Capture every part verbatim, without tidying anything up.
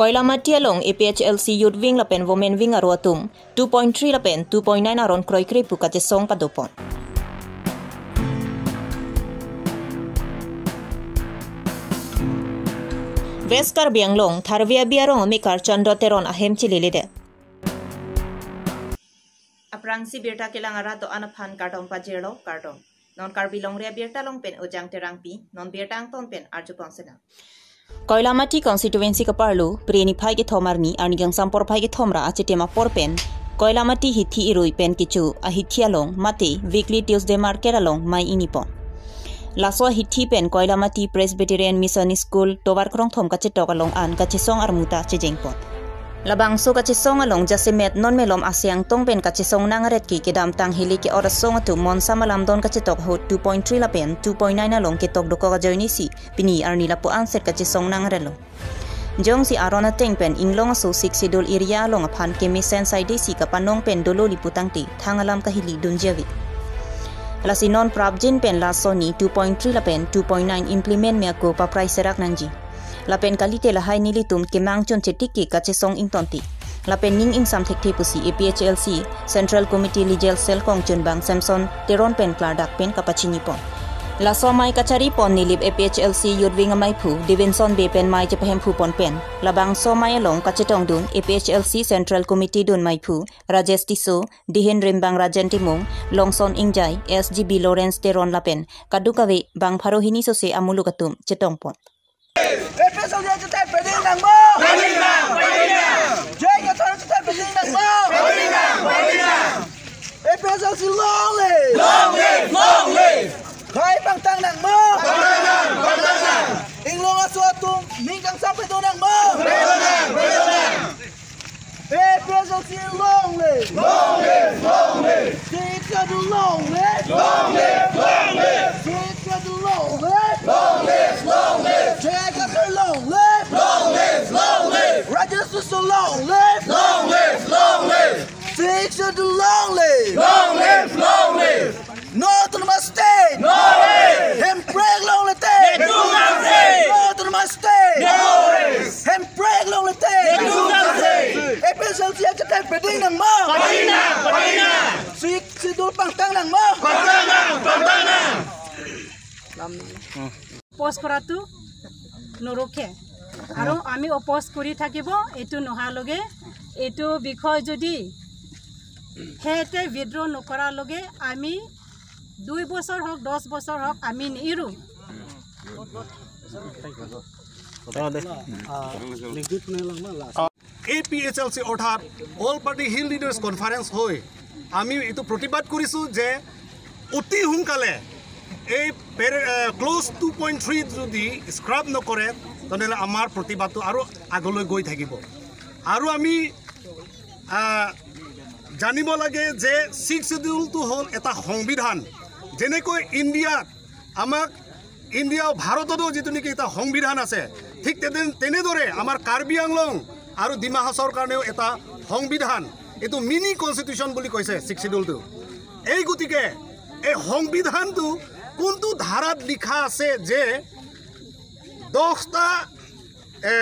Koilamati along A P H L C Youth Wing lapen Women Wing aro atum two point three lapen two point nine aron kroikre pu kachesong padopon. West Karbi Anglong, Tharve Abi arong amekar Chandra Teron ahem chililide. Aphrangsi birta kelang arat do-an aphan kardom pajirlo, kardom. Non Karbi Longri Abirta along pen Ojang Terangpi, non birta angton pen arjupon sena. Koilamati constituency kaparlo, Phre niphai kethom arni, arni kangsam porphai kethom ra achitim apor pen Koilamati hithi irui pen kecho ahithi along, mate weekly Tuesday market along mei inipon. Laso ahithi pen Koilamati Presbyterian Mission School tovar krongthom kachetok along an kachesong armuta chejengpon. Labangso kachesong along jasemet non malom aseng tong pen kachesong nang aret ke kedamtang hili ke-ot asong atum monsam alamdon kachetok ahut two point three lapen two point nine along ketok dokok ajoinesi pini arni lapu-an set kachesong nang aretlo. Jongsi aron ateng pen inglong aso Sixth Schedule area along aphan kemesen saidesi kapanong pen dolo li pu tangte thang alam kahili dunji ave. Lasi non prapjin pen laso ni two point three lapen two point nine implement me ako paprai serak nangji. Lapen kalite lahai nelitum kemang chun chetik ke kachesong ingtonte. Lapen ning ingsam thekthe pusi A P H L C Central Committee Legal Cell kongchunbang Samson Teron pen klardak pen kapachinipon. Laso mei kacharipon Nilip A P H L C Youth Wing amaiphu Davidson Bey pen mei chepahemphu pon pen. Labangso mei along kachetongdun A P H L C Central Committee dun meiphu Rajesh Tisso, Dihin Rimbang Rajen Timung, Longson Ingjai, S G B Lawrence Teron lapen kadokave bang pharo hini sose amuluk atum chetongpon. A P H L C achetai pading nangpo. Pading nang, pading nang. J I Kathar achetai pading nangpo. Pading nang, pading nang. A P H L C long live. Long live, long live. Khei pangtang nangpo. Pangtang nang, pangtang nang. Inglong aso atum ning kangsam pado nangpo. Pado nang, pado nang. A P H L C long live! Long live! Long live! Sixth Schedule long live! Long live! Long live! Sixth Schedule long live! Long live! Long live! J I Kathar long live! Long live! Long live! Rajesh Tisso long live! Long live! Long live! Sixth Schedule long live! Long live! Long live! No Autonomous State! No rest! Hemprek longle te! Netum nang se! No Autonomous State! No rest! Hemprek longle te! Netum nang se! A P H L C achetai pading nangpo! Pading nang! Pading nang! Sixth Schedule pangtang nangpo! Pangtang nang! Pangtang nang! Oppose কৰাটো নুৰুখে আৰু আমি অপ'জ কৰি থাকিব। এইটো নোহোৱালৈকে, এইটো বিষয় যদি সিহঁতে উইথড্ৰ নকৰালৈকে আমি দুই বছৰ হওক, দহ বছৰ হওক, আমি নেৰো। A P H L C অৰ্থাৎ all party hill leaders conference হৈ আমি এইটো প্ৰতিবাদ কৰিছোঁ যে অতি সোনকালে এই para-, uh, clause two point three যদি স্ক্ৰাব নকৰে, তেনেহ'লে আমাৰ প্ৰতিবাদটো আৰু আগলৈ গৈ থাকিব। আৰু আমি, আ, জানিব লাগে যে ছিক্স শ্বিডিউলটো হ'ল এটা সংবিধান। যেনেকৈ ইণ্ডিয়াত আমাক, ইণ্ডিয়া, ভাৰততো যিটো নেকি এটা সংবিধান আছে, ঠিক তেনে-, তেনেদৰে আমাৰ কাৰ্বি আংলং আৰু ডিমা হাছাওৰ কাৰণেও এটা সংবিধান, এইটো মিনি কনষ্টিটিউশ্যন বুলি কৈছে ছিক্স শ্বিডিউলটো। এই গতিকে এই সংবিধানটো কোনটো ধাৰাত লিখা আছে যে দহটা, এ,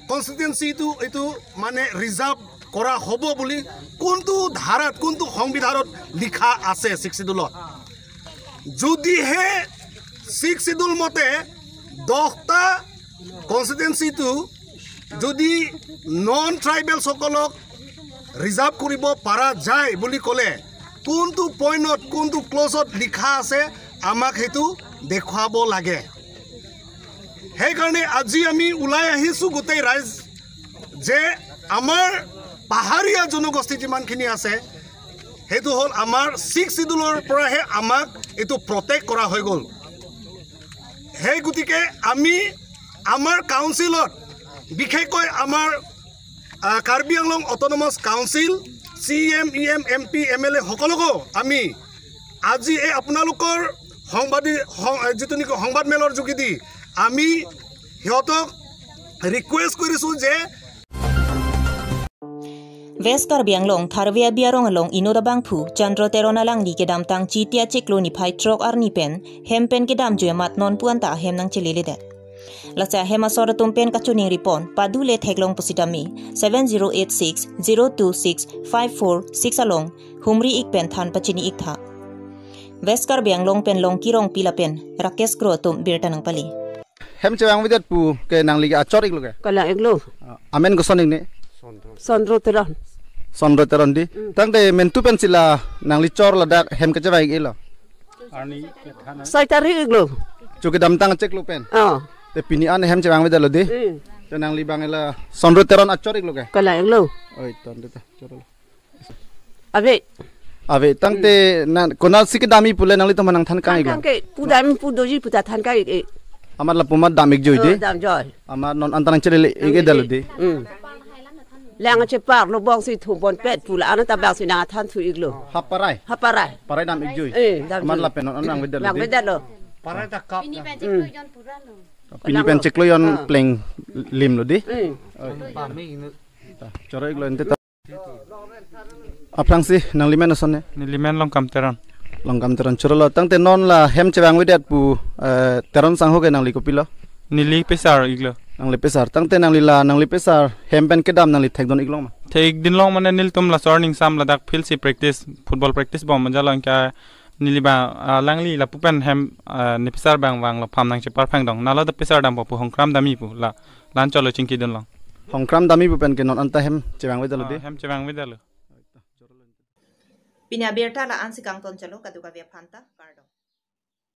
কনষ্টিটুৱেঞ্চিটো এইটো মানে ৰিজাৰ্ভ কৰা হ'ব বুলি কোনটো ধাৰাত, কোনটো সংবিধানত লিখা আছে ছিক্স শ্বিডিউলত? যদিহে ছিক্স শ্বিডিউল মতে দহটা কনষ্টিটুৱেঞ্চিটো যদি নন ট্ৰাইবেলছসকলক ৰিজাৰ্ভ কৰিব পৰা যায় বুলি ক'লে, কোনটো পইণ্টত, কোনটো ক্লজত লিখা আছে, আমাক সেইটো দেখুৱাব লাগে। সেইকাৰণে আজি আমি ওলাই আহিছোঁ গোটেই ৰাইজ যে আমাৰ পাহাৰীয়া জনগোষ্ঠী যিমানখিনি আছে, সেইটো হ'ল আমাৰ ছিক্স শ্বিডিউলৰ পৰাহে আমাক এইটো প্ৰটেক্ট কৰা হৈ গ'ল। সেই গতিকে আমি আমাৰ কাউন্সিলত, বিশেষকৈ আমাৰ, আ, Karbi Anglong autonomous council, C E M, E M, M P, M L A সকলকো আমি আজি এই আপোনালোকৰ সংবাদী, সং-, যিটো নেকি সংবাদমেলৰ যোগেদি আমি সিহঁতক ৰিকুৱেষ্ট কৰিছোঁ যে West Karbi Anglong, Tharve Abi arong along inut abangphu Chandra Teron alangli kedamtang Chiti achiklo niphai throk arni pen hem pen kedamjui amat non pu anta ahem nangchileledet. Laso ahem asor atum pen kachiningri pon, padu le theklong pusitame, seven zero eight six zero two six five four six along humri ik pen than pachini ik tha. West Karbi Anglong pen Longki Rongpi lapen Rakesh Kro atum birta nangpale. Hem chevang avedet pu ke nangli ke achor iklo ke? Kalang iklo. Amen koson ikni? Sondro Teron. Sondro Teron di. Tangte mentu pen sila nangli chor ladak hem kachevang iklo. Soi tarik iklo. Chu kedamtang cheklo pen. Oh. Te pini an hem chevang avedetlo di. Hmm. Te nangli bang la Sondro Teron achor iklo ke? Kalang iklo. Oi, ton de ta. Chorlo. Ave. Ave, tangte na konatsi kedam ik pule nanglitum nangthan kang iklo? Than kang ke, pu dam pu doji puta than kang ik. Amat lapu amat dam ik joi di. Oh, dam joi. Amat non anta nangchelele ik edetlo di. Hmm. Lang chepar lo bong si thu bon pet pu la ananta bang si nangthan thu iklo. Haparai. Haparai. Parai dam ik joi. Eh, dam joi. Amat lapen non an nang avedetlo di. Nang avedetlo. Parai ta kap. Pini pen chiklo jon pura lo. Pini pen chiklo jon pleng limlo di. Eh. Oi. Ta, choro iklo ente ta. Aphrangsi nangli men asonne? Neli men Longkam Teron. Longkam Teron chorlo. Tangte non la hem chevang avedet pu, eh, Teron sangho ke nangli kopilo? Neli pesar iklo. Nangli pesar. Tangte nangli la, nangli pesar hem pen kedam nangli thekdun iklong ma? Thekdun long mane nelitum laso arni sam ladak field si practice, football practice bom aja long ke neli ba, ah, alangli lapu pen hem, ah, ne pesar bang vanglo, pham nangchepar phang dong. Nalo da pesar dampo pu Hongkram Dami pu la. La-an cholo chingkidun long. Hongkram Dami pu pen ke non anta hem chevang avedetlo di. Ah, hem chevang avedetlo. Pini abirta la-ansi kangton chalo, kadokave aphanta kardom.